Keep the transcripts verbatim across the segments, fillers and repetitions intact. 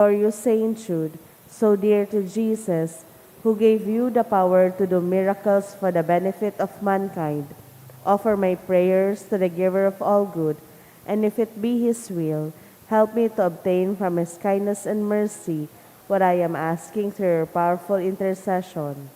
Glorious Saint Jude, so dear to Jesus, who gave you the power to do miracles for the benefit of mankind, offer my prayers to the Giver of all good, and if it be His will, help me to obtain from His kindness and mercy what I am asking through your powerful intercession.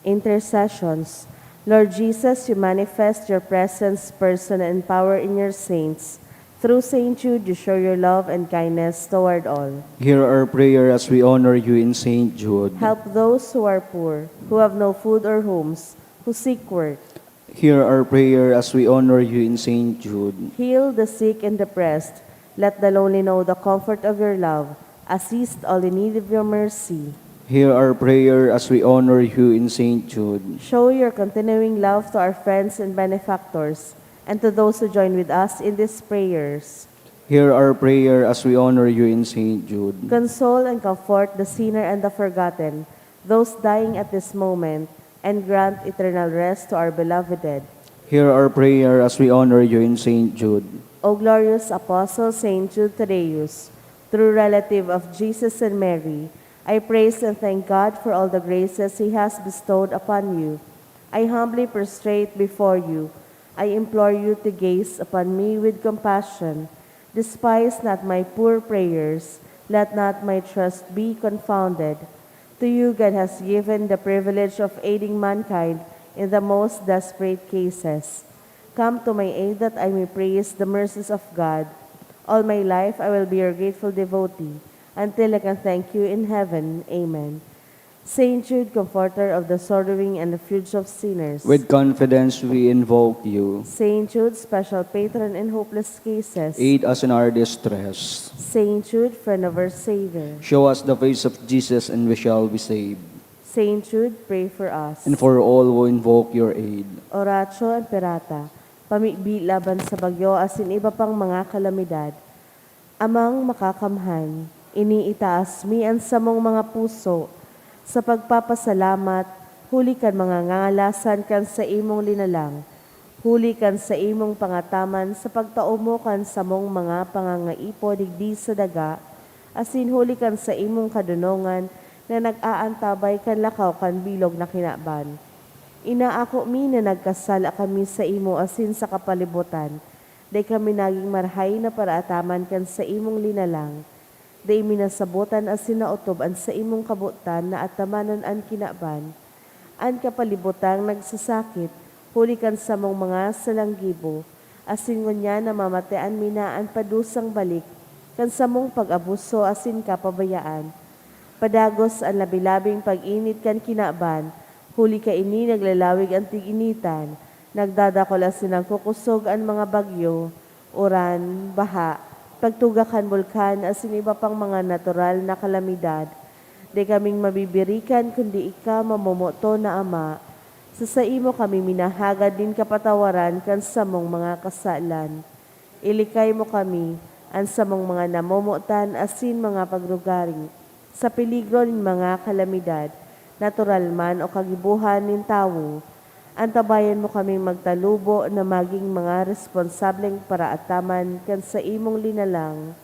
Intercessions. Lord Jesus, you manifest your presence, person, and power in your saints. Through Saint Jude, you show your love and kindness toward all. Hear our prayer as we honor you in Saint Jude. Help those who are poor, who have no food or homes, who seek work. Hear our prayer as we honor you in Saint Jude. Heal the sick and depressed. Let the lonely know the comfort of your love. Assist all in need of your mercy. Hear our prayer as we honor you in Saint Jude. Show your continuing love to our friends and benefactors, and to those who join with us in these prayers. Hear our prayer as we honor you in Saint Jude. Console and comfort the sinner and the forgotten, those dying at this moment, and grant eternal rest to our beloved dead. Hear our prayer as we honor you in Saint Jude. O glorious Apostle Saint Jude Thaddeus, true relative of Jesus and Mary, I praise and thank God for all the graces He has bestowed upon you. I humbly prostrate before you. I implore you to gaze upon me with compassion. Despise not my poor prayers. Let not my trust be confounded. To you God has given the privilege of aiding mankind in the most desperate cases. Come to my aid that I may praise the mercies of God. All my life I will be your grateful devotee, until I can thank you in heaven. Amen. Saint Jude, comforter of the sorrowing and refuge of sinners. With confidence we invoke you. Saint Jude, special patron in hopeless cases. Aid us in our distress. Saint Jude, friend of our Savior. Show us the face of Jesus and we shall be saved. Saint Jude, pray for us. And for all who invoke your aid. Oratio Imperata. Pamibi laban sa bagyo asin iba pang mga kalamidad. Amang Makakamhan, iniitaas mi an samong mga puso sa pagpapasalamat huli kan mga ngangalasan kan saimong linalang, huli kan saimong pangataman sa pagtao mo kan samong mga pangangaipo digdi sa daga, asin huli kan saimong kadonongan na nag-aantabay kan lakaw kan bilog na kinaban. Inaako mi na nagkasala kami saimo asin sa kapalibotan, dai kami nagin marahay na paraataman kan saimong linalang. Dai mi nasabotan asin naotob an saimong kabotan na atamanon an kinaban. An kapalibotang nagsasakit huli kan samong mga salanggibo, asin ngunyan namamatean mi na an padusang balik kan samong pag-abuso asin kapabayaan. Padagos an labi-labing pag-init kan kinaban, huli kaini naglalawig an tig-initan, nagdadakul asin nagkukosog an mga bagyo, uran, baha, pagtuga kan bulkan asin iba pang mga natural na kalamidad. Dai kaming mabibirikan kundi ika, mamomoton na Ama. Sa saimo kami minahagad nin kapatawaran kan samong mga kasalan. Ilikay mo kami, an samong mga namomotan asin mga pagrugari, sa peligro nin mga kalamidad, natural man o kagibohan nin tawo. Antabayan mo kaming magtalubo na magin mga responsableng paraataman kan saimong linalang,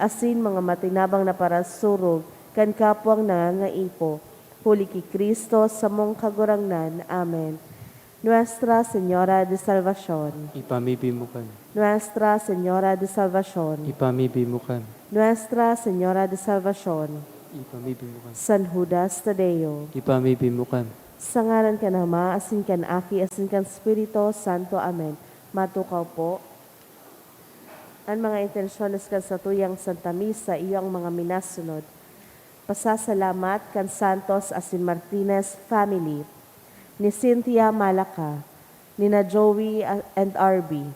asin mga matinabang na parasurog kan kapwang nangangaipo, huli ki Cristo, samong Kagurangnan. Amen. Nuestra Señora de Salvacion. Ipamibi mo kami. Nuestra Señora de Salvacion. Ipamibi mo kami. Nuestra Señora de Salvacion. Ipamibi mo kami. San Judas Tadeo. Ipamibi mo kami. Sa ngaran kan Ama, asin kan Aki, asin kan Espiritu Santo. Amen. Matukaw po. An mga intensyones kan satuyang Santa Misa, iyo ang mga minasunod. Pasasalamat kan Santos asin Martinez family, ni Cynthia Malaca, nina Joey, ah, and R B.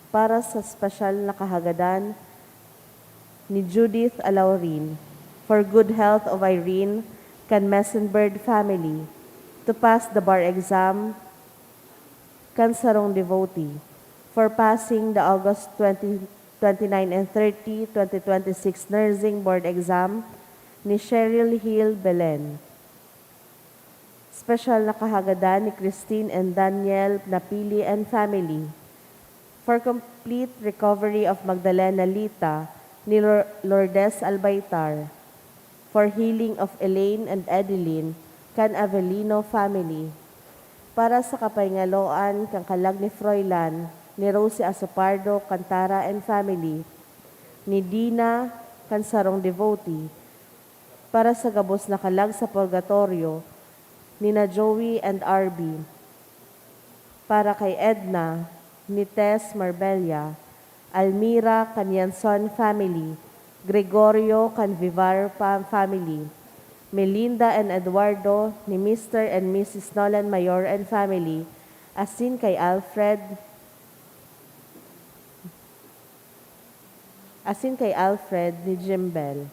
Para sa espesyal na kahagadan ni Judith Alaurin, for good health of Irene kan Messenbird family, to pass the bar exam kan sarong devotee, for passing the August twenty, twenty-nine and thirty, twenty twenty-six Nursing Board exam ni Cheryl Hill Belen. Special na kahagadan ni Christine and Daniel Napili and family. For complete recovery of Magdalena Lita ni Lor-, Lourdes Albaitar. For healing of Elaine and Adeline kan Avelino family. Para sa kapahingaloan kan kalag ni Froilan, ni Rosie Asopardo kan Tara and family, ni Dina kan sarong devotee. Para sa gabos na kalag sa purgatoryo, nina Joey and R B. Para kay Edna, ni Tess Marbella, Almira kan Yanson family, Gregorio kan Vivar pa-, family, Melinda and Eduardo, ni Mister and Missus Nolan Mayor and family, asin kay Alfred, asin kay Alfred ni Jimbel.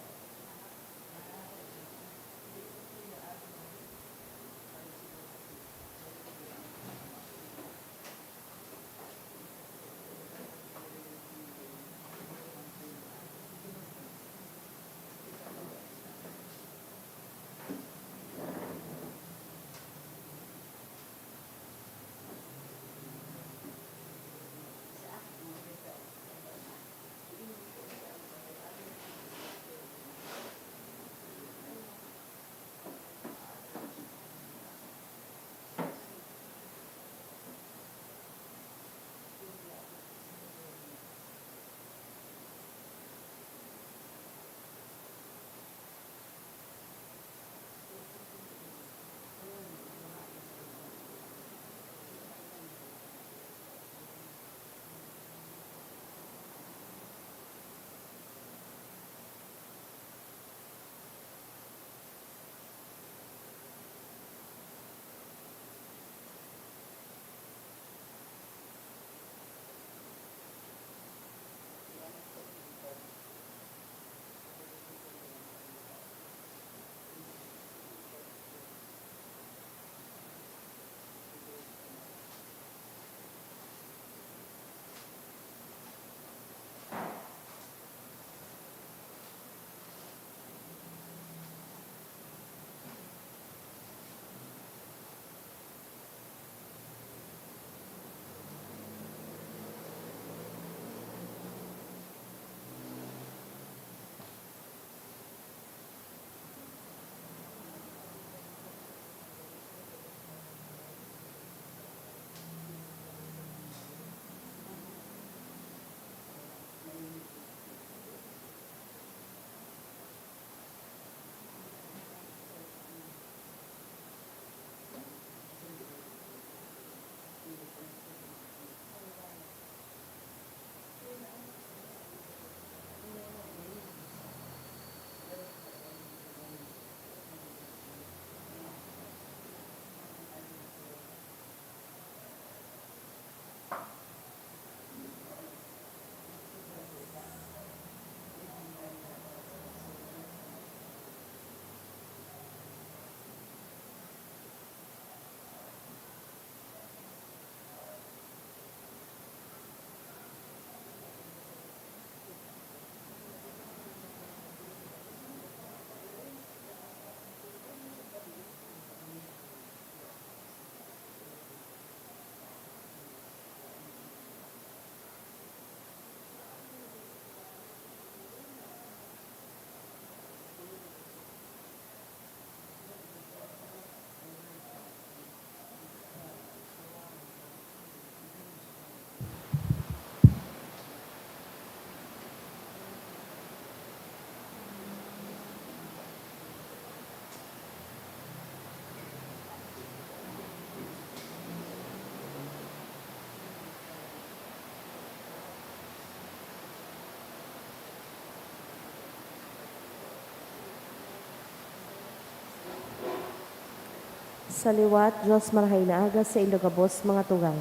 Sa liwat, Dios, marahay na aga saindo gabos, mga tugang.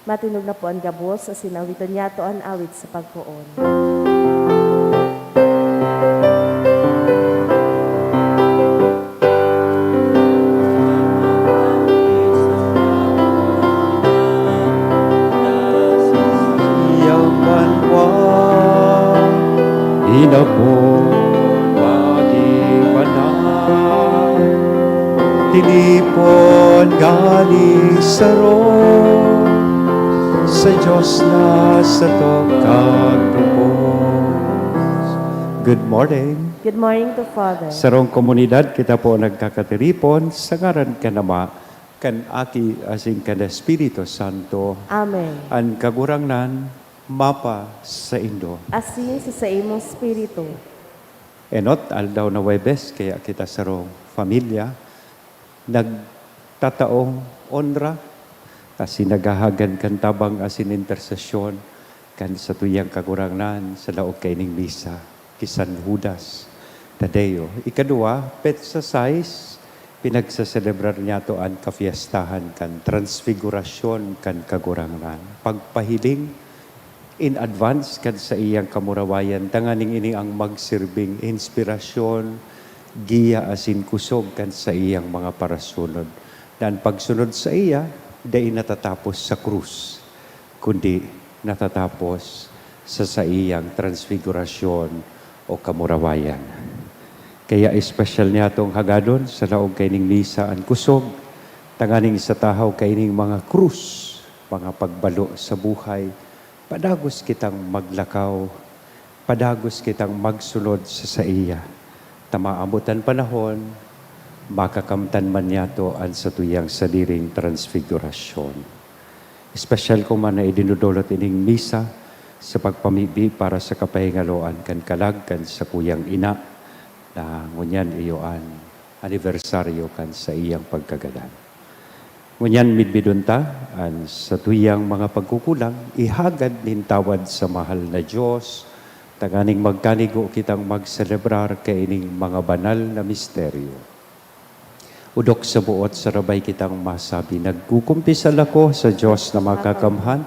Matindog na po an gabos, asin awiton niyato an awit sa pagpoon. Siyang banwa, inapod, maging banal. Tinipon Ngani saro sa Dios na satong kagtubos. Good morning. Good morning to Father. Sarong komunidad kita po nagkakatiripon sa ngaran kan Ama, kan Aki, asin kan Espiritu Santo. Amen. An Kagurangnan mapa saindo. Asin sa saimong espiritu. Enot, aldaw na Huwebes, kaya kita sarong pamilya nagtataong onra asin naghahagad kan tabang asin intersesyon kan satuyang Kagurangnan sa laog kaining misa, ki San Judas Tadeo. Ikaduwa, petsa sais, pinagseselebrar niyato an kafiestahan kan Transfigurasyon kan Kagurangnan. Pagpahiling in advance kan saiyang kamurawayan, tanganing ini ang magsirbing inspirasyon, giya asin kusog kan saiyang mga parasunod, na an pagsunod saiya dai natatapos sa krus, kundi natatapos sa saiyang transfigurasyon o kamurawayan. Kaya espesyal niyatong hagadon sa laog kaining misa an kusog, tanganing sa tahaw kaining mga krus, mga pagbalo sa buhay, padagos kitang maglakaw, padagos kitang magsunod sa saiya, ta maabot an panahon, makakamtan man niyato an satuyang sadiring transfigurasyon. Espesyal ko man na idinodolot ining misa sa pagpamibi para sa kapahingaloan kan kalag kan sakuyang ina, na ngunyan iyo an anibersaryo kan saiyang pagkagadan. Ngunyan, midbidon ta an satuyang mga pagkukulang, ihagad nin tawad sa mahal na Dios, tanganing magkanigo kitang magselebrar kaining mga banal na misteryo. Odok sa buot, sarabay kitang masabi, "Nagkukumpisal ako sa Dios na makakamhan,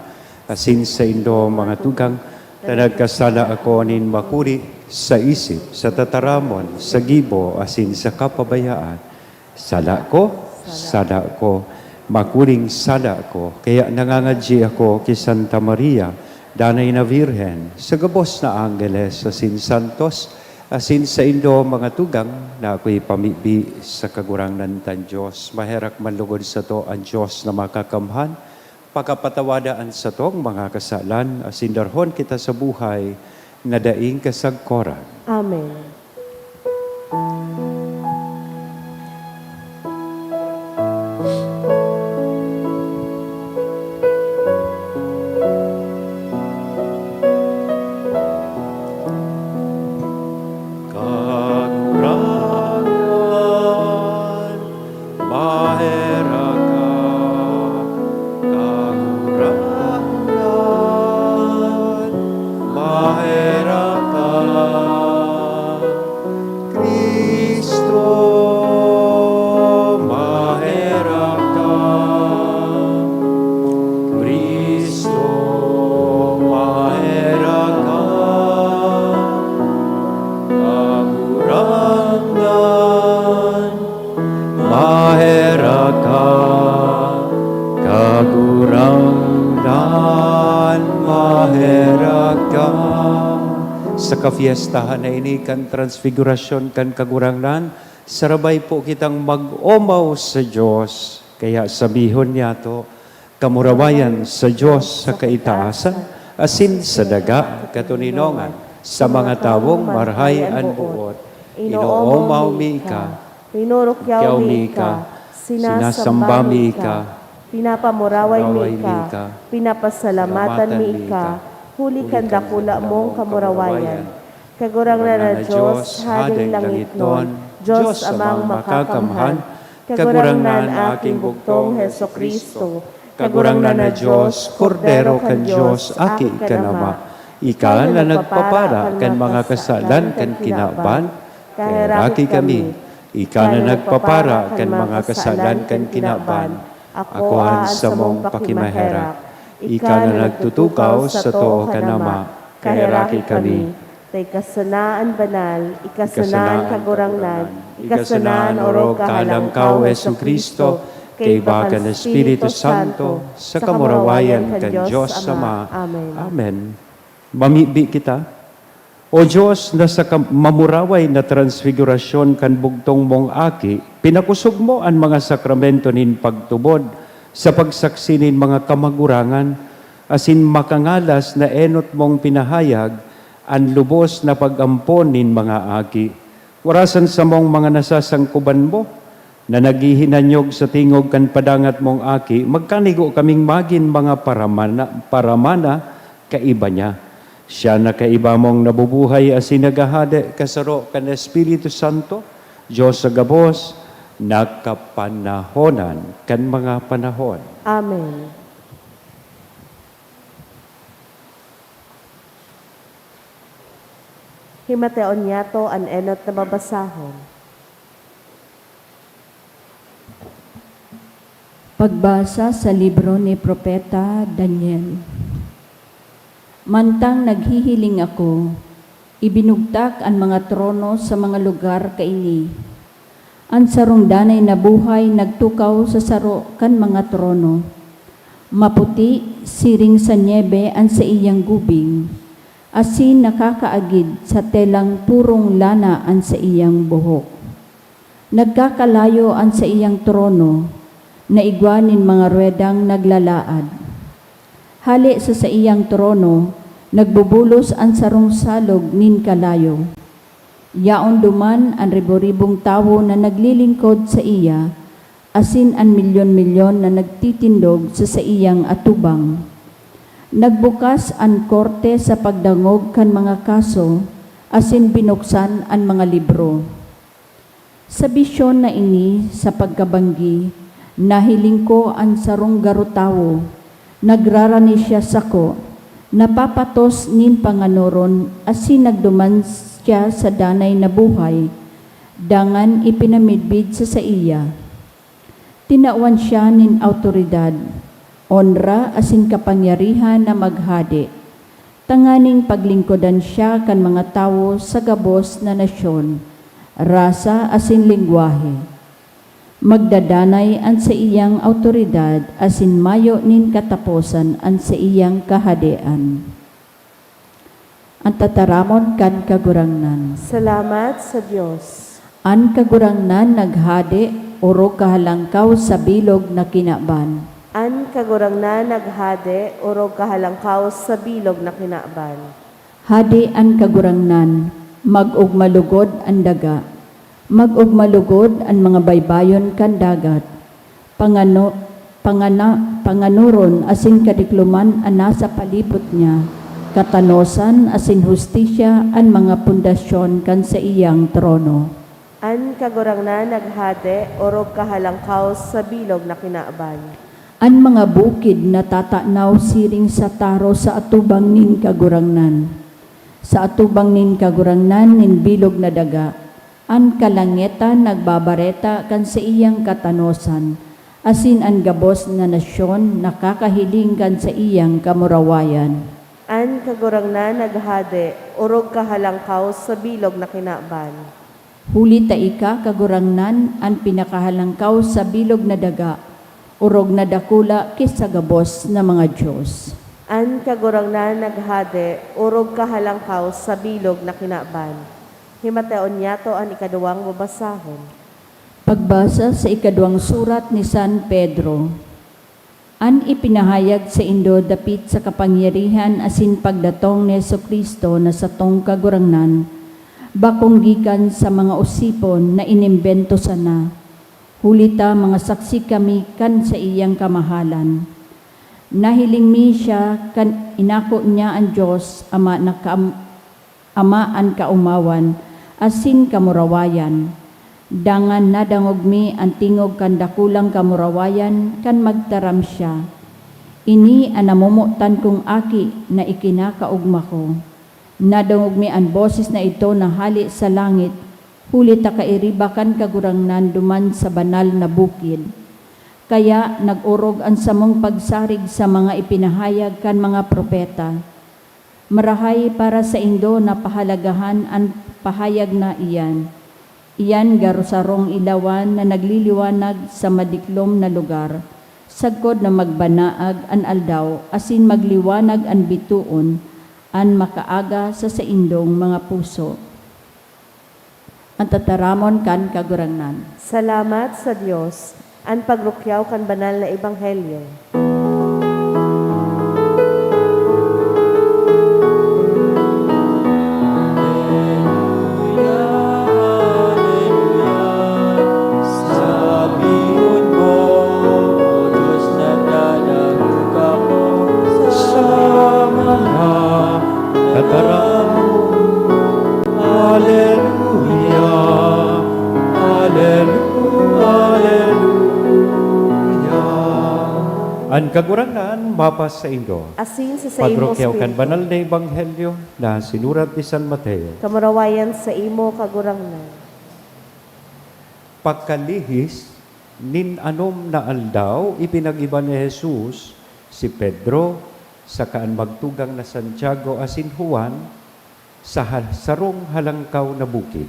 asin saindo, mga tugang, ta nagkasala ako nin makuri sa isip, sa tataramon, sa gibo, asin sa kapabayaan. Sala ko, sala ko, makuring sala ko. Kaya nangangadyi ako ki Santa Maria, Danay na Birhen, sa gabos na anggeles asin santos, asin saindo, mga tugang, na ako'y pamibi sa Kagurangnan tang Dios. Maherak man lugod sato an Dios na makakamhan, pakapatawada an satong mga kasalan, asin darhon kita sa buhay na daing kasagkoran." Amen. Kagurangnan, maherak ka. Kagurangnan, maherak ka. Cristo, maherak ka. Cristo, maherak ka. Kagurangnan, maherak ka. Kagurangnan, maherak ka. Sa kafiestahan na ini kan Transfigurasyon kan Kagurangnan, sarabay po kitang mag-omaw sa Dios. Kaya sabihon niyato, "Kamurawayan sa Dios sa kaitaasan, asin sa daga katoninongan, sa mga tawong marahay an boot. Inoomaw mi ika, rinurukyaw mi ika, sinasamba mi ika, pinapamuraway mi ika, pinapasalamatan mi ika, huli kan dakula mong kamurawayan." Kagurangnan na Dios, Hading langitnon, Dios Amang Makakamhan, Kagurangnan, aking bugtong Jesu-Cristo, Kagurangnan na Dios, Kordero kan Dios, Aki kan Ama, ika na nagpapara kan mga kasalan kan kinaban, kaheraki kami. Ika na nagpapara kan mga kasalan kan kinaban, akoa an samong pakimaherak. Ika na nagtutukaw sa too kan Ama, kaheraki kami. Ta ika sana an banal, ika sana an kagurangnan, ika sana an orog kahalangkaw, Jesu-Cristo, kaiba kan Espiritu Santo, sa kamurawayan kan Dios Ama. Amen. Amen. Mamibi kita. O Dios, na sa kam-, mamuraway na transfigurasyon kan bugtong mong Aki, pinakosog mo an mga sakramento nin pagtubod sa pagsaksi nin mga kamagurangan, asin makangalas na enot mong pinahayag an lubos na pag-ampon nin mga aki. Warasan samong mga nasasangkuban mo, na naghihinanyog sa tingog kan padangat mong Aki, magkanigo kaming magin mga paramana, paramana kaiba niya. Siya na kaiba mong nabubuhay asin naghahade kasaro kan Espiritu Santo, Dios sa gabos, na kapanahonan kan mga panahon. Amen. Himateon niyato an enot na babasahon. Pagbasa sa libro ni Propeta Daniel. Mantang naghihiling ako, ibinugtak an mga trono sa mga lugar kaini. An sarong danay na buhay nagtukaw sa saro kan mga trono. Maputi siring sa nyebe an saiyang gubing, asin nakakaagid sa telang purong lana an saiyang buhok. Nagkakalayo an saiyang trono, na igwa nin mga ruedang naglalaad. Hale sa saiyang trono, nagbubulos an sarong salog nin kalayo. Yaon duman an ribo-ribong tawo na naglilingkod saiya, asin an milyon-milyon na nagtitindog sa saiyang atubang. Nagbukas an korte sa pagdangog kan mga kaso, asin binuksan an mga libro. Sa bisyon na ini, sa pagkabanggi, nahiling ko an sarong garo tawo. Nagrarani siya sako, napapatos nin panganoron, asin nagduman siya sa danay na buhay, dangan ipinamidbid sa saiya. Tinawan siya nin awtoridad, onra asin kapangyarihan na maghade, tanganing paglingkodan siya kan mga tawo sa gabos na nasyon, rasa asin lengwahe. Magdadanay an saiyang awtoridad asin mayo nin kataposan an saiyang kahadean. An tataramon kan Kagurangnan. Salamat sa Dios. An Kagurangnan naghade, orog kahalangkaw sa bilog na kinaban. An Kagurangnan naghade, orog kahalangkaw sa bilog na kinaban. Hade an Kagurangnan, mag-ogma lugod an daga, mag-ogma lugod an mga baybayon kan dagat. Pangano-, pangana-, panganoron asin kadikloman an nasa palibot niya, katanosan asin hustisya an mga pundasyon kan saiyang trono. An Kagurangnan naghade, orog kahalangkaw sa bilog na kinaban. An mga bukid natatanaw siring sa taro sa atubang nin Kagurangnan. Sa atubang nin Kagurangnan nin bilog na daga, an kalangitan nagbabareta kan saiyang katanosan, asin an gabos na nasyon nakakahiling kan saiyang kamurawayan. An Kagurangnan naghade, orog kahalangkaw sa bilog na kinaban. Huli ta ika, Kagurangnan, an pinakahalangkaw sa bilog na daga, orog na dakula ki sa gabos na mga dios. An Kagurangnan naghade, orog kahalangkaw sa bilog na kinaban. Himateon niyato an ikaduwang babasahon. Pagbasa sa ikaduwang surat ni San Pedro. An ipinahayag saindo dapit sa kapangyarihan asin pagdatong ni Jesu-Cristo na satong Kagurangnan, bakong gikan sa mga osipon na inimbento sana, huli ta mga saksi kami kan saiyang kamahalan. Nahiling mi siya kan inako niya an Dios, Ama na kaam-, Ama an kaomawan asin kamurawayan. Dangan nadangog mi an tingog kan dakulang kamurawayan kan magtaram siya, "Ini an namomotan kong Aki na ikinakaogma ko." Nadangog mi an boses na idto na hale sa langit, huli ta kairiba kan Kagurangnan duman sa banal na bukid. Kaya nag-orog an samong pagsarig sa mga ipinahayag kan mga propeta. Marahay para saindo na pahalagahan an pahayag na iyan. Iyan garo sarong ilawan na nagliliwanag sa madiklom na lugar, sagkod na magbanaag an aldaw asin magliwanag an bitoon, an makaaga sa saindong mga puso. An tataramon kan Kagurangnan. Salamat sa Dios. An pagrukyaw kan banal na ebanghelyo. Sabihon mo, O Dios, na dadaog ako sa mga tataram. Aleluya, aleluya, aleluya. An Kagurangnan mapasaindo. Asin sa saimong Pagrukyaw kan espiritu. Banal na Ebanghelyo na sinurat ni San Mateo. Kamurawayan saimo, Kagurangnan. Pakalihis nin anom na aldaw, ipinag-iba ni Jesus si Pedro saka an magtugang na Santiago asin Juan sa ha-, sarong halangkaw na bukid.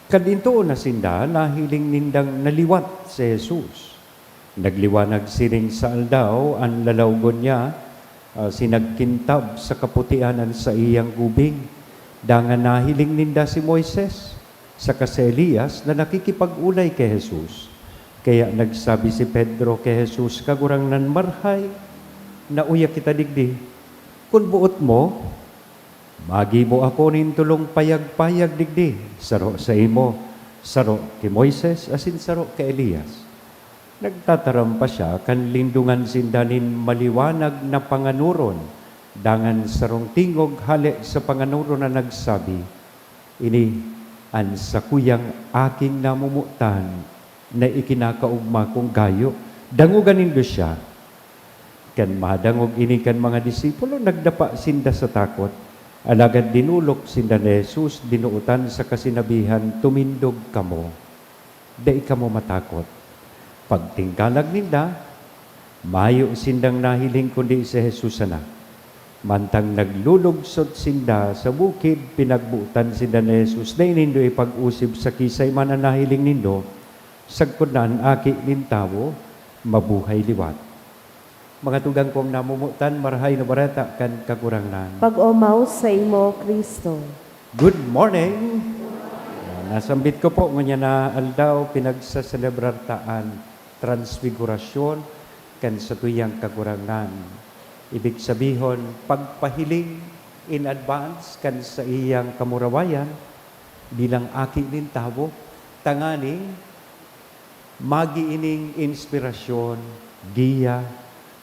Kan intoon na sinda, nahiling nindang naliwat si Jesus. Nagliwanag siring sa aldaw an lalawgon niya, asin nagkintab sa kaputian an saiyang gubing. Dangan nahiling ninda si Moises saka si Elias na nakikipag-olay ki Jesus. Kaya nagsabi si Pedro ki Jesus, "Kagurangnan, marhay na uya kita digdi. Kun boot mo, magibo ako nin tolong payag-payag digdi, saro saimo, saro ki Moises, asin saro ki Elias." Nagtataram pa siya kan lindongan sinda nin maliwanag na panganoron, dangan sarong tingog hale sa panganoron na nagsabi, "Ini an sakuyang Aking namomotan na ikinakaogma kong gayo. Dangoga nindo siya." Kan madangog ini kan mga disipulo, nagdapa sinda sa takot. Alagad dinolok sinda ni Jesus, dinootan saka sinabihan, "Tumindog kamo." Dai kamo matakot. Pagtingkalag ninda, mayo sindang nahiling kundi si Jesus sana. Mantang naglulugsot sinda sa bukid, pinagbotan sinda ni Jesus, "Dai nindo ipag-osip sa kisay man an nahiling nindo, sagkod na an Aki nin Tawo mabuhay liwat." Mga tugang kong namomotan, Marahay na Bareta kan Kagurangnan. Pag-omaw saimo, Cristo. Good morning! Ah, nasambit ko po, ngunyan na aldaw, pinagsaselebrar ta an Transfigurasyon kan satuyang Kagurangnan. Ibig sabihon, pagpahiling in advance kan saiyang kamurawayan bilang Aki nin Tawo, tanganing magi ining inspirasyon, giya,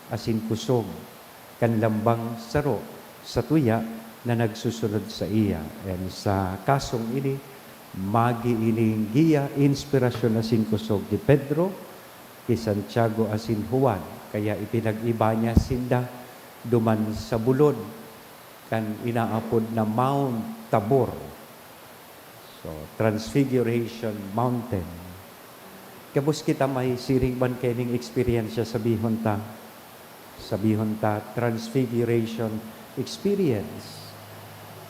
asin kusog kan lambang saro sa tuya na nagsusunod saiya. And sa kasong ini, magi ining giya, inspirasyon asin kusog ki Pedro, ki Santiago asin Juan. Kaya ipinag-iba niya sinda duman sa bulod kan inaapod na Mount Tabor. So, Transfiguration Mountain. Gabos kita may siring man kaining eksperyensya, sabihon ta. Sabihon ta, Transfiguration Experience.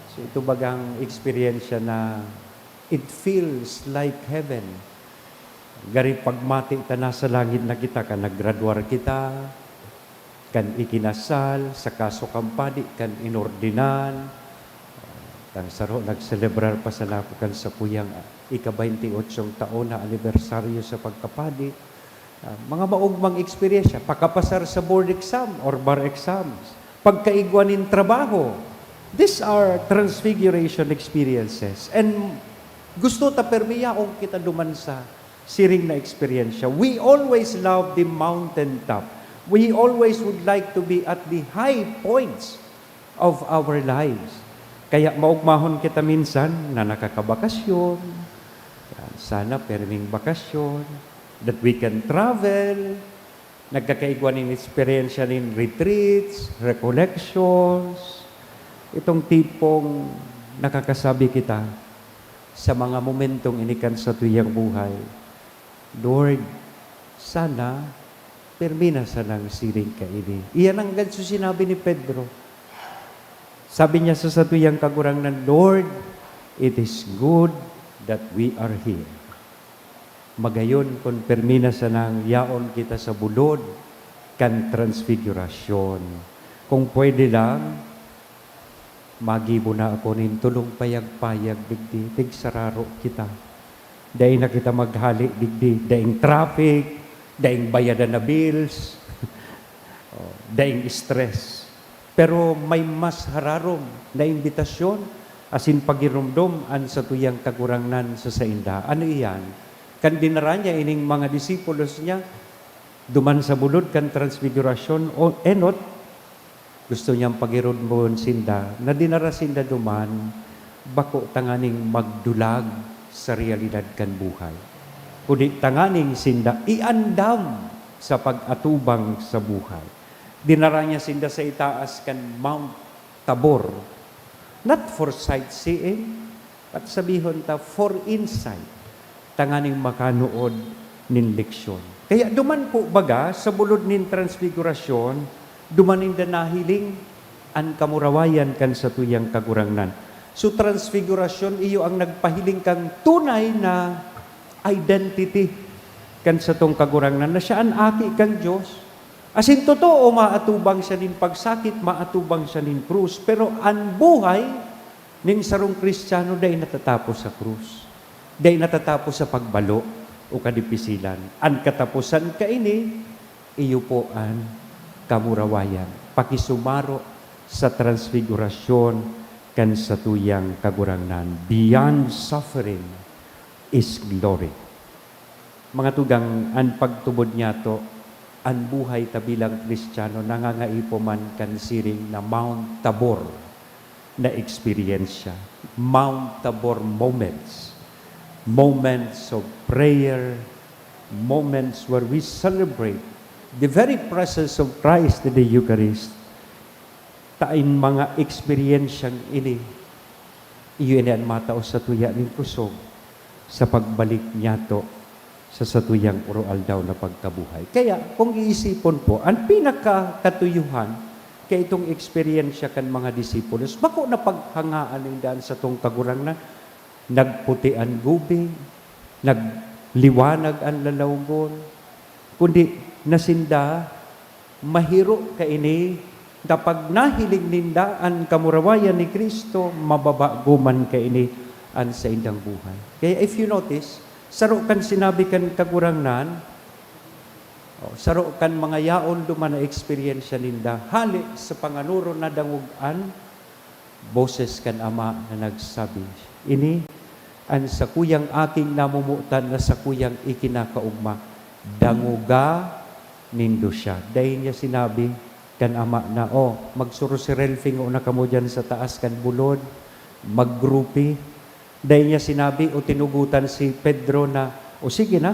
So, ito bagang eksperyensya na it feels like heaven. Gari pagmati ta, nasa langit na kita, kan naggraduar kita, kan ikinasal, sa kaso kan padi, kan inordinan. Kan saro, nagselebrar pa sana ako kan sakuyang, ah, ika-baynte otsyong taon na anibersaryo sa pagkapadi. Ah, mga maogmang eksperyensya, pakapasar sa board exam or bar exams, pagkaigwa nin trabaho. These are transfiguration experiences. And gusto ta permi yaon kita duman sa siring na eksperyensya. We always love the mountaintop. We always would like to be at the high points of our lives. Kaya maogmahon kita minsan na nakakabakasyon. Yan, sana perming bakasyon, that we can travel. Nagkakaigwa nin eksperyensya nin retreats, recollections. Itong tipong nakakasabi kita sa mga momentong ini kan satuyang buhay, "Lord, sana permi na sanang siring kaini." Iyan ang ganso sinabi ni Pedro. Sabi niya sa satuyang Kagurangnan, "Lord, it is good that we are here." Magayon kun permi na sanang yaon kita sa bulod kan Transfigurasyon. Kung pwede lang, Magibo na ako nin tulong payag-payag digdi, tigsararo kita. Dai na kita maghale digdi, daing traffic, daing bayadan na bills, oh, daing stress. Pero may mas hararom na imbitasyon asin pagiromdom an satuyang Kagurangnan sa sainda. Ano iyan? Kan dinara niya ining mga disipulos niya duman sa bulod kan Transfigurasyon, o enot, gusto niyang pagiromdomon sinda na dinara sinda duman bako tanganing magdulag sa realidad kan buhay, kundi tanganing sinda iandam sa pag-atubang sa buhay. Dinara niya sinda sa itaas kan Mount Tabor, not for sightseeing, at sabihon ta, for insight, tanganing makanuod nin leksyon. Kaya duman po baga, sa bulod nin Transfigurasyon, duman ninda nahiling an kamurawayan kan satuyang Kagurangnan. So, Transfigurasyon, iyo ang nagpahiling kan tunay na identity kan satong Kagurangnan, na siya an Aki kan Dios. Asin totoo, maatubang siya nin pagsakit, maatubang siya nin krus, pero an buhay nin sarong Kristiyano dai natatapos sa krus. Dai natatapos sa pagbalo o kadipisilan. An kataposan kaini, iyo po an kamurawayan, pakisumaro sa transfigurasyon kan satuyang Kagurangnan. Beyond suffering is glory. Mga tugang, an pagtubod niyato, an buhay ta bilang Kristiyano nangangaipo man kan siring na Mount Tabor na eksperyensya. Mount Tabor moments. Moments of prayer, moments where we celebrate the very presence of Christ in the Eucharist. Ta in mga eksperyensyang ini, iyo ini an matao sa tuya nin kusog sa pagbalik niyato sa satuyang oroaldaw na pagkabuhay. Kaya, kung iisipon po, an pinakakatuyuhan kaitong eksperyensya kan mga disipulos, bako na paghangaan ninda an satong Kagurangnan. Nagputi an gubing, nagliwanag an lalawgon, kundi na sinda mahiro kaini, ta pag nahiling ninda an kamurawayan ni Cristo, mababago man kaini an saindang buhay. Kaya if you notice, saro kan sinabi kan Kagurangnan, o, saro kan mga yaon duman na eksperyensya ninda, hale sa panganoron nadangog an boses kan Ama na nagsabi, "Ini an sakuyang Aking namomotan na sakuyang ikinakaogma, dangoga nindo siya." Dai niya sinabi kan Ama na, "O, magsurusirelfingo na kamo diyan sa taas kan bulod, maggrupi." Dai niya sinabi o tinugotan si Pedro na, "O sige na,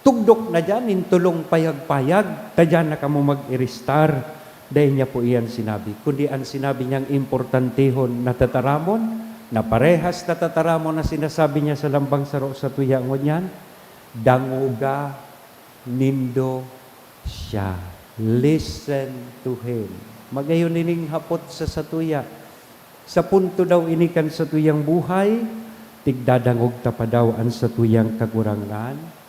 tugdok na diyan nin tulong payag-payag, ta diyan na kamo mag-iristar." Dai niya po iyan sinabi, kundi an sinabi niyang importantehon na tataramon, na parehas na tataramon na sinasabi niya sa lambang saro sa tuya, ngunyan, "Dangoga nindo siya." Listen to him. Magayon nining hapot sa satuya, sa punto daw ini kan satuyang buhay, tigdadangog ta pa daw an satuyang Kagurangnan?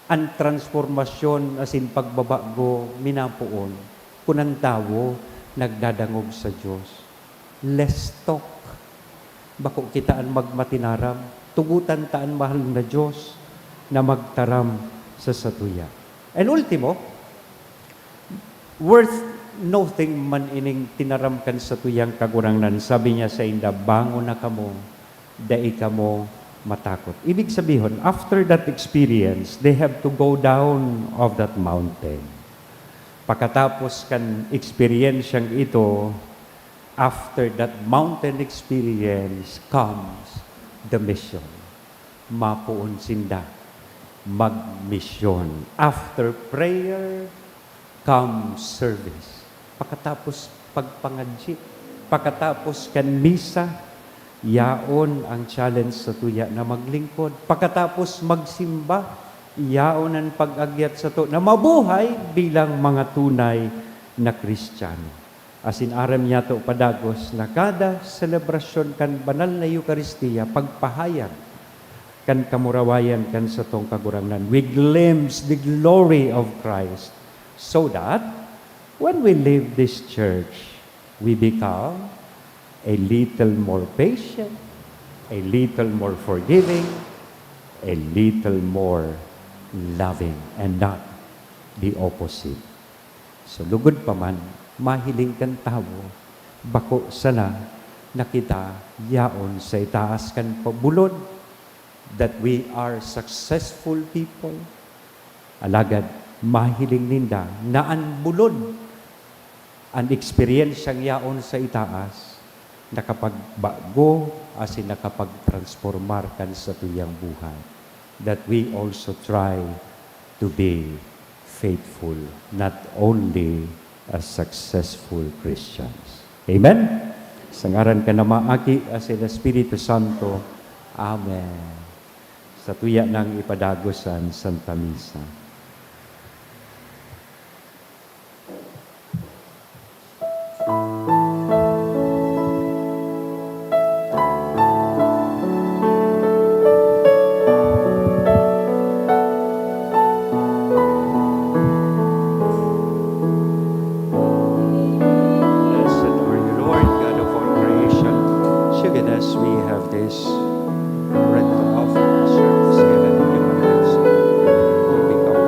An transformasyon asin pagbabago minapoon kun an tawo nagdadangog sa Dios. Less talk. Bako kita an magmatinaram. Tugotan ta an mahal na Dios na magtaram sa satuya. And ultimo, worth nothing man ining tinaram kan satuyang Kagurangnan. Sabi niya sainda, "Bangon na kamo, dai kamo matakot." Ibig sabihon, after that experience, they have to go down of that mountain. Pakatapos kan eksperyensyang ito, after that mountain experience comes the mission. Mapoon sinda magmisyon. After prayer comes service. Pakatapos pagpangadyi, pakatapos kan misa, yaon ang challenge sa tuya na maglingkod. Pakatapos magsimba, yaon an pag-agyat sato na mabuhay bilang mga tunay na Kristiyano. Asin aram niyato padagos na kada selebrasyon kan banal na Eukaristia, pagpahayag kan kamurawayan kan satong Kagurangnan. We glimpse the glory of Christ, so that when we leave this church, We become a little more patient, a little more forgiving, a little more loving, and not the opposite. So, lugod pa man, mahiling kan tawo, bako sana na kita yaon sa itaas kan pabulod, that we are successful people. Alagad, mahiling ninda na an bulod, an eksperyensyang yaon sa itaas, nakapagbago asin nakapagtransformar kan satuyang buhay, that we also try to be faithful, not only as successful Christians. Amen? Sa ngaran kan Ama, Aki, asin Espiritu Santo. Amen. Satuya nang ipadagos an Santa Misa. Blessed are you, Lord, God of all creation. Siya, as we have this bread to offer, serve this heaven in your hands. We become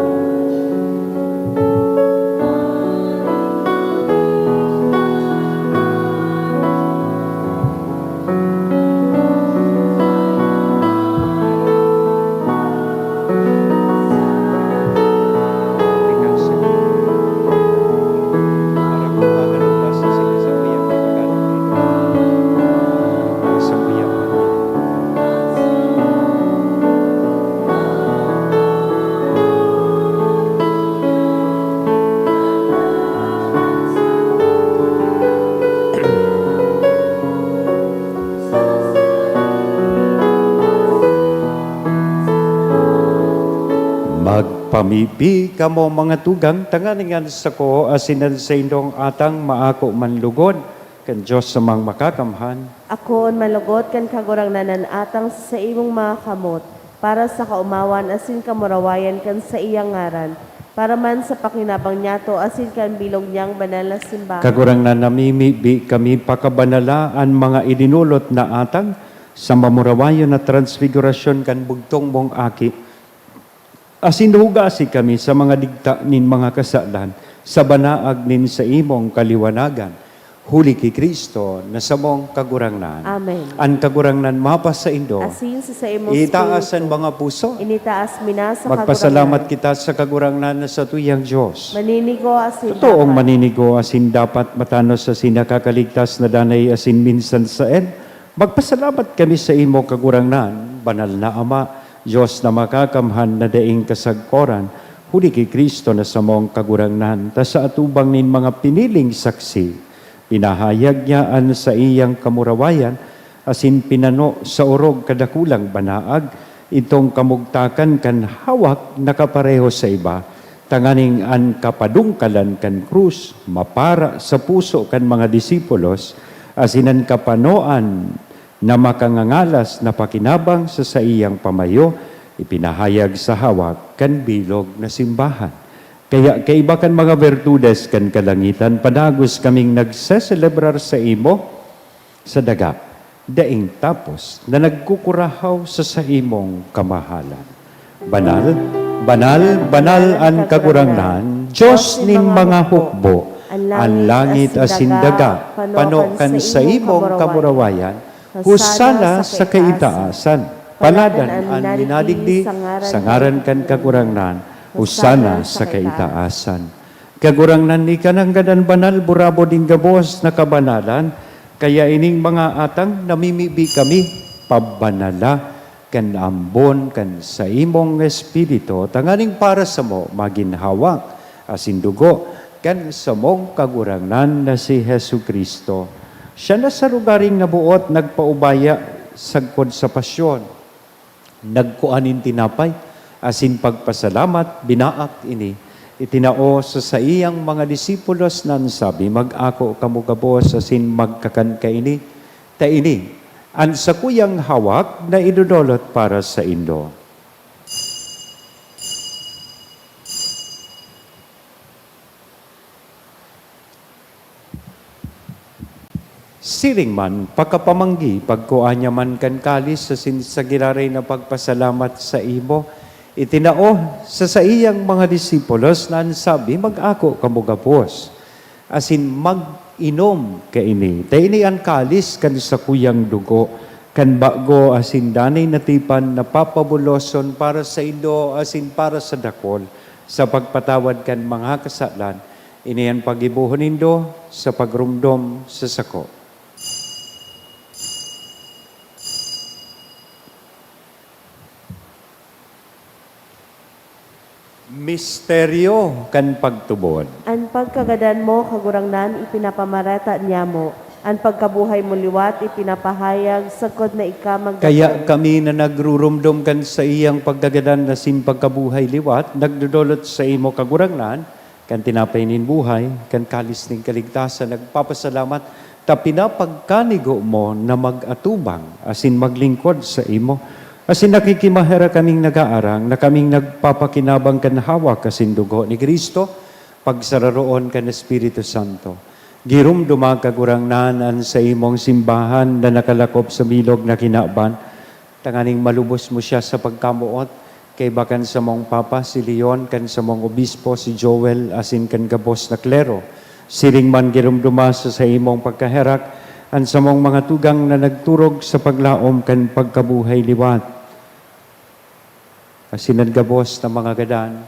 Magpamibi kamo, mga tugang, tanganing an sako asin an saindong atang maako man lugod kan Dios Amang Makakamhan. Akoon man lugod kan Kagurangnan an atang sa saimong mga kamot, para sa kaomawan asin kamurawayan kan saiyang ngaran, para man sa pakinabang niyato asin kan bilog niyang banal na simbahan. Kagurangnan, namimibi kami, pakabanala an mga idinolot na atang sa mamurawayon na transfigurasyon kan bugtong mong Aki, asin hugasi kami sa mga digta nin mga kasalan sa banaag nin saimong kaliwanagan, huli ki Cristo na samong Kagurangnan. Amen. An Kagurangnan mapasaindo. Asin sa saimong Itaas an espiritu. Mga puso. Initaas mi na sa Magpasalamat Kagurangnan. Kita sa Kagurangnan na satuyang Dios. Maninigo asin Totoong dapat. Maninigo asin dapat, matanos asin nakakaligtas na danay asin minsan saen. Magpasalamat kami sa imo, Kagurangnan, Banal na Ama, Dios na makakamhan na daing kasagkoran, huli ki Cristo na samong Kagurangnan, ta sa atubang nin mga piniling saksi, pinahayag niya an saiyang kamurawayan, asin pinano sa orog kadakulang banaag, itong kamugtakan kan hawak na kapareho sa iba, tanganing an kapadungkalan kan krus mapara sa puso kan mga disipulos, asin an kapanoan na makangangalas na pakinabang sa saiyang pamayo, ipinahayag sa hawak kan bilog na simbahan. Kaya kaiba kan mga bertudes kan kalangitan, padagos kaming nagseselebrar sa imo sa daga, daing tapos na nagkukurahaw sa saimong kamahalan. Banal, banal, banal an Kagurangnan, Dios nin mga hukbo, an langit asin daga, pano kan saimong kamurawayan. Hosana sa kaitaasan. Paladan an minadigdi sa ngaran kan Kagurangnan. Hosana sa kaitaasan. Kagurangnan, ika nanggad an banal, burabod nin gabos na kabanalan, kaya ining mga atang namimibi kami, pabanala kan ambon kan saimong Espiritu, tanganing para samo magin hawak asin dugo kan samong Kagurangnan na si Jesu-Cristo. Siya na sa lugaring naboot nagpaubaya sagkod sa pasyon. Nagkua nin tinapay, asin pagpasalamat, binaak ini, itinao sa saiyang mga disipulos na an sabi, "Mag-ako kamo gabos asin magkakan kaini, ta ini an sakuyang hawak na idodolot para saindo." Siring man, pakapamanggi, pagkua niya man kan kalis asin sa giraray na pagpasalamat saimo, itinao sa saiyang mga disipulos na an sabi, "Mag-ako kamo gabos, asin mag-inom kaini. Ta ini an kalis kan sakuyang dugo, kan bago asin danay na tipan na papabuloson para saindo asin para sa dakul, sa pagpatawad kan mga kasalan. Ini an paggibohon nindo sa pagromdom sa sako." Misteryo kan pagtubod. An pagkagadan mo, Kagurangnan, ipinapamareta niamo. An pagkabuhay mo liwat, ipinapahayag sagkod na ika magdakul. Kaya kami na nagrurumdom kan saiyang pagkagadan asin pagkabuhay liwat, nagdodolot saimo, Kagurangnan, kan tinapay nin buhay, kan kalis nin kaligtasan, nagpapasalamat ta pinapagkanigo mo na mag-atubang asin maglingkod saimo. Asin nakikimaherak kaming nag-aarang na kaming nagpapakinabang kan hawak asin dugo ni Cristo, pagsararoon kan Espiritu Santo. Giromdoma, Kagurangnan, an saimong simbahan na nakalakop sa bilog na kinaban, tanganing malubos mo siya sa pagkamoot, kaiba kan samong Papa, si Leon, kan samong Obispo, si Joel, asin kan gabos na klero. Siring man giromdoma sa saimong pagkaherak an samong mga tugang na nagturog sa paglaom kan pagkabuhay liwat. Asin an gabos na mga gadan,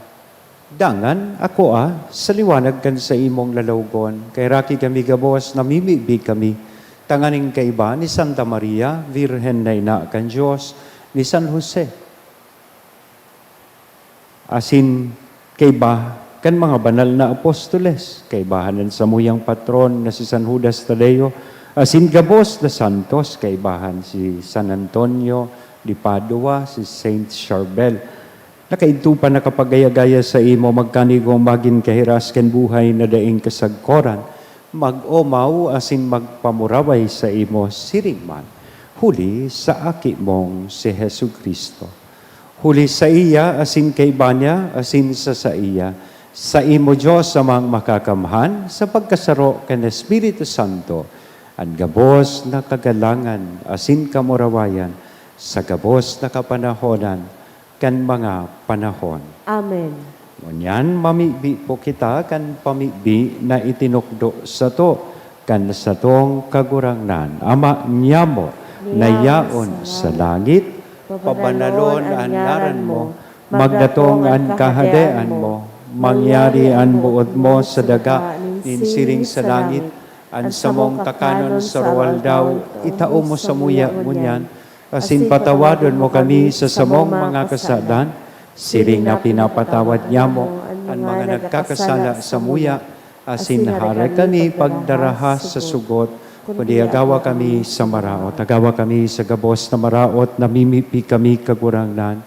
dangan akoa sa liwanag kan saimong lalawgon. Kaheraki kami gabos, namimibi kami, tanganing kaiba ni Santa Maria, Birhen na Ina kan Dios, ni San Jose, asin kaiba kan mga banal na apostoles, kaibahan an samuyang patron na si San Judas Tadeo, asin gabos na santos, kaibahan si San Antonio de Padua, si Saint Charbel. Na kaidto pa nakapagaya-gaya saimo, magkanigo magin kahiras kan buhay na daing kasagkoran, mag-omaw asin magpamuraway saimo siring man, huli sa Aki mong si Jesu-Cristo. Huli saiya, asin kaiba niya, asin sa saiya, saimo, Dios Amang Makakamhan, sa pagkasaro kan Espiritu Santo, an gabos na kagalangan asin kamurawayan sa gabos na kapanahonan kan mga panahon. Amen. Ngunyan, mamibi po kita kan pamibi na itinukdo sato kan satong Kagurangnan. Ama niamo na yaon sa langit, pabanalon an ngaran mo, magdatong an kahadean mo, mangyari an boot mo sa daga nin siring sa langit. An samong kakanon sa aroaldaw, itao mo samuya ngunyan, asin patawadon mo kami sa samong mga kasalan, siring na pinapatawad niamo an mga nagkakasala samuya, asin hare kami pagdaraha sa sugot, kundi agawa kami sa maraot. Agawa kami sa gabos na maraot, namimibi kami, Kagurangnan.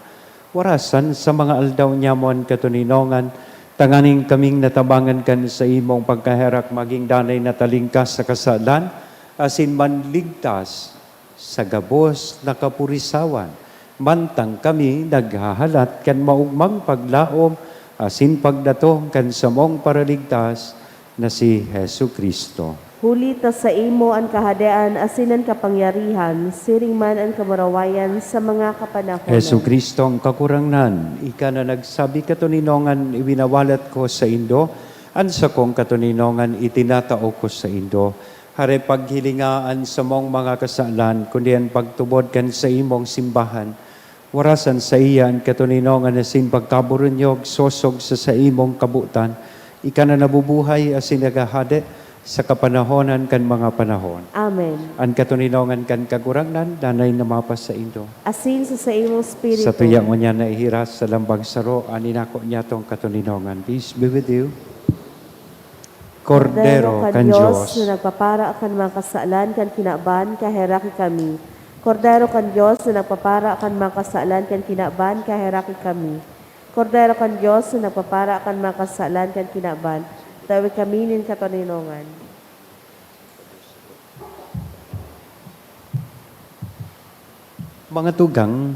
Warasan sa mga aldaw niamo an katoninongan, tanganing kaming natabangan kan saimong pagkaherak, magin danay na talingkas sa kasalan, asin manligtas sa gabos na kapurisawan, mantang kami naghahalat kan maogmang paglaom asin pagdatong kan samong Paraligtas na si Jesu-Cristo. Huli ta saimo an kahadean asin an kapangyarihan, siring man an kamurawayan sa mga kapanahonan. Jesu-Cristo, ang Kagurangnan, ika na nagsabi, "Katoninongan iwinawalat ko saindo, an sakong katoninongan itinatao ko saindo." Hare, paghilinga an samong mga kasalan, kundi an pagtubod kan saimong simbahan. Warasan saiya an katoninongan asin pagkaburunyog sosog sa saimong kabotan. Ika na nabubuhay asin naghahade sa kapanahonan kan mga panahon. Amen. An katoninongan kan Kagurangnan danay na mapasaindo. Asin sa saimong espiritu. Satuya ngunyan na ihiras sa lambang saro an inako niyatong katoninongan. Peace be with you. Kordero kan Dios na nagpapara kan mga kasalan kan kinaban, kaheraki kami. Kordero kan Dios na nagpapara kan mga kasalan kan kinaban, kaheraki kami. Kordero kan Dios na nagpapara kan mga kasalan kan kinaban, tawe kami nin katoninongan. Mga tugang,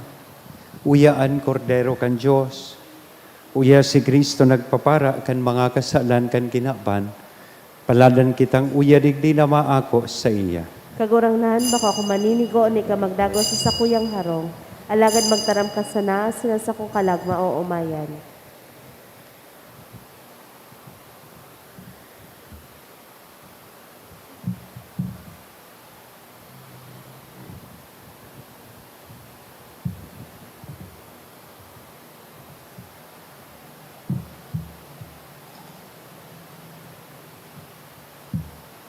uya an Kordero kan Dios, uya si Cristo nagpapara kan mga kasalan kan kinaban, paladan kitang uya digdi na maako saiya. Kagurangnan, bako ako maninigo ni ka magdagos sa sakuyang harong, alagad magtaram ka sana asin an sakong kalag maoomayan.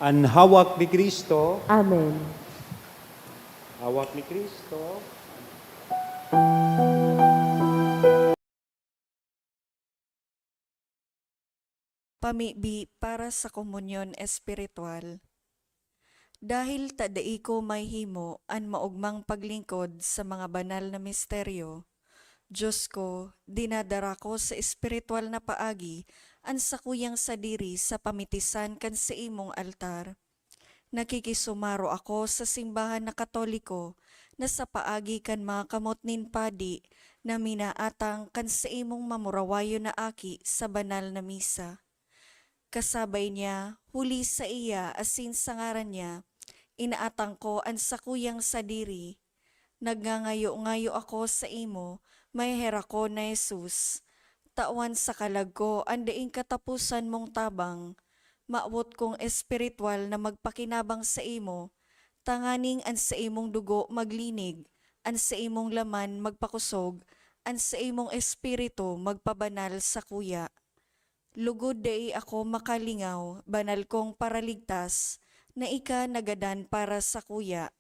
An hawak ni Cristo. Amen. Hawak ni Cristo. Pamibi para sa komunyon espiritual. Dahil ta dai ko mahihimo an maogmang paglingkod sa mga banal na misteryo, Dios ko, dinadara ko sa espiritual na paagi an sakuyang sadiri sa pamitisan kan saimong altar. Nakikisumaro ako sa simbahan na Katoliko na sa paagi kan mga kamot nin padi na minaatang kan saimong mamurawayon na aki sa banal na misa. Kasabay niya, huli saiya asin sa ngaran niya, inaatang ko an sakuyang sadiri. Nagngangayo-ngayo ako saimo, Maheherakon na Jesus. Tawan sa kalag ko an daing kataposan mong tabang. Mawot kong espiritual na magpakinabang saimo, tanganing an saimong dugo maglinig, an saimong laman magpakosog, an saimong espiritu magpabanal sakuya. Lugod dai ako makalingaw, banal kong Paraligtas, na ika nagadan para sakuya.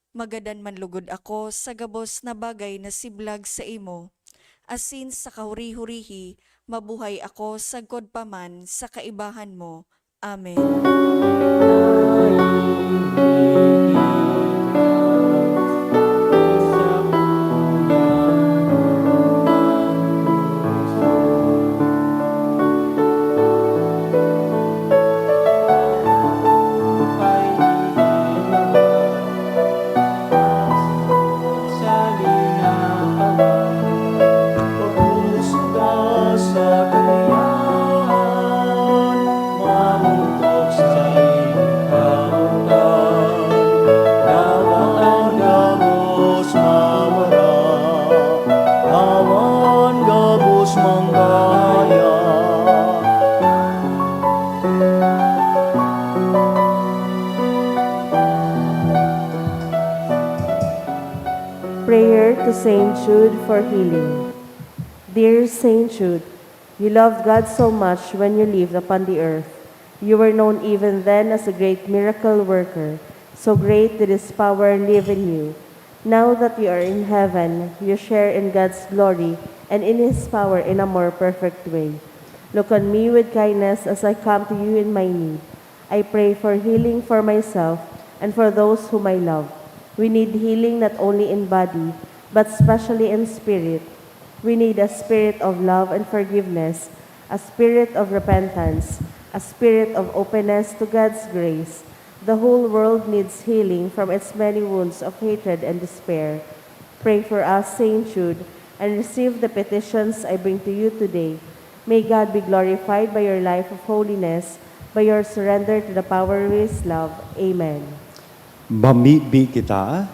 Magadan man lugod ako sa gabos na bagay na siblag saimo, asin sa kahuri-hurihi mabuhay ako sagkod pa man sa kaibahan mo. Amen. Prayer to Saint Jude for healing. Dear Saint Jude, you loved God so much when you lived upon the earth. You were known even then as a great miracle worker. So great did His power live in you. Now that you are in heaven, you share in God's glory and in His power in a more perfect way. Look on me with kindness as I come to you in my need. I pray for healing for myself and for those whom I love. We need healing not only in body, but especially in spirit. We need a spirit of love and forgiveness, a spirit of repentance, a spirit of openness to God's grace. The whole world needs healing from its many wounds of hatred and despair. Pray for us, Saint Jude, and receive the petitions I bring to you today. May God be glorified by your life of holiness, by your surrender to the power of His love. Amen. Mamibi kita.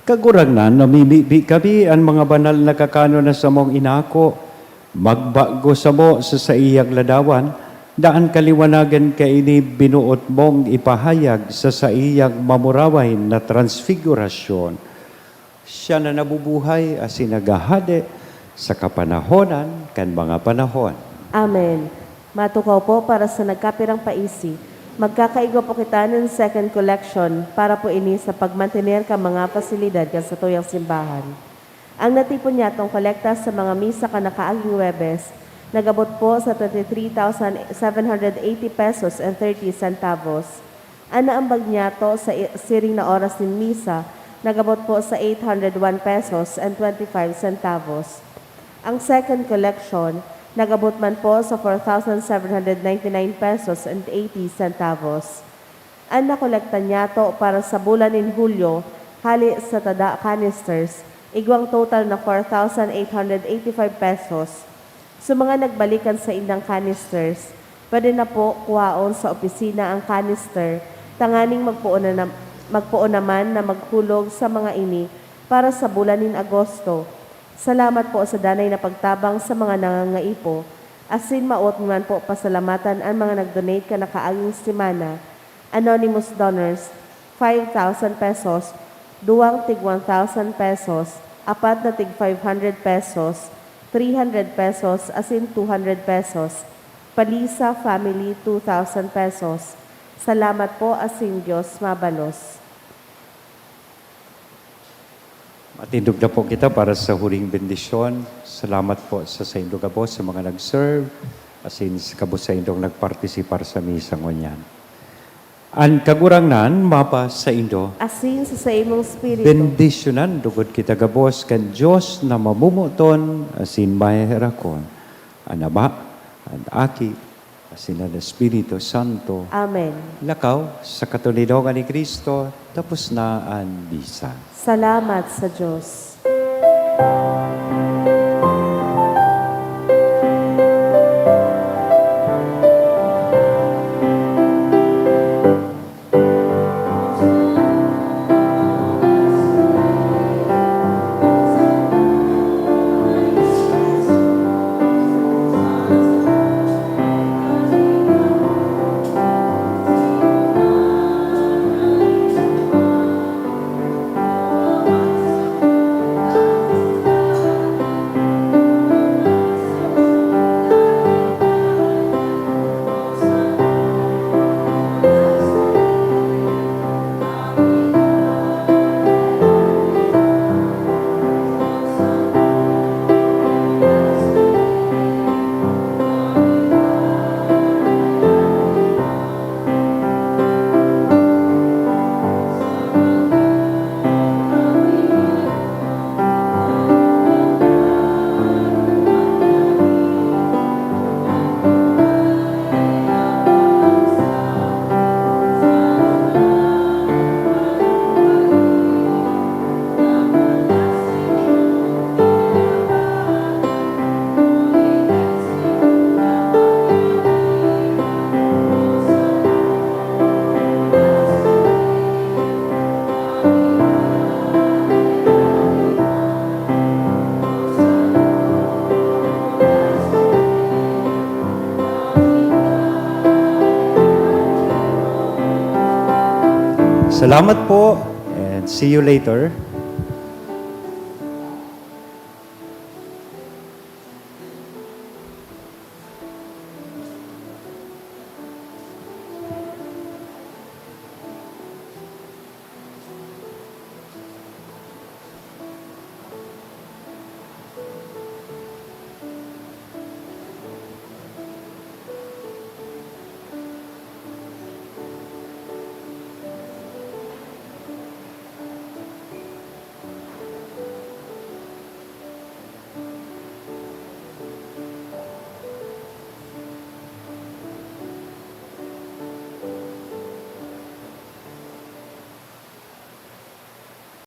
Kagurangnan, namimibi kami an mga banal na kakanon na samong inako, magbago samo sa saiyang ladawan, na an kaliwanagan kaini binuot mong ipahayag sa saiyang mamuraway na transfigurasyon. Siya na nabubuhay asin naghahade sa kapanahonan kan mga panahon. Amen. Matukaw po para sa nagkapirang paisi. Magkakaigwa po kita nin second collection para po ini sa pagmantener kan mga pasilidad kan satuyang simbahan. Ang natipon niyatong kolekta sa mga misa kan nakaaging Huwebes, nag-abot po sa twenty-three thousand seven hundred eighty pesos and thirty centavos. An naambag niyato sa i-, siring na oras nin misa, nag-abot po sa eight hundred one pesos and twenty-five centavos. Ang second collection, nag-abot man po sa four thousand seven hundred ninety-nine pesos and eighty centavos. An nakolekta niyato para sa bulan nin Hulyo, hale sa tada canisters, igwang total na four thousand eight hundred eighty-five pesos. Sa mga nagbalik kan saindang canisters, Pwede na po kuhaon sa opisina ang canister, tanganing magpoon na nam-, magpoon naman na maghulog sa mga ini para sa bulan nin Agosto. Salamat po sa danay na pagtabang sa mga nangangaipo, asin maot man po pasalamatan an mga nag-donate kan nakaaging semana. Anonymous donors, five thousand pesos, duwang tig one thousand pesos, apat na tig five hundred pesos, three hundred pesos, asin two hundred pesos. Palisa family, two thousand pesos. Salamat po, asin Dios mabalos. Matindog na po kita para sa huling bendisyon. Salamat po sa saindo gabos, sa mga nag-serve, asin sa gabos saindong nagpartisipar sa misa ngunyan. An Kagurangnan mapa saindo. Asin sa saimong espiritu. Bendisyonan lugod kita gabos kan Dios na mamomoton asin maheherakon, an Ama, an Aki, asin an Espiritu Santo. Amen. Lakaw sa katoninongan ni Cristo, tapos na an misa. Salamat sa Dios. Salamat po, and see you later.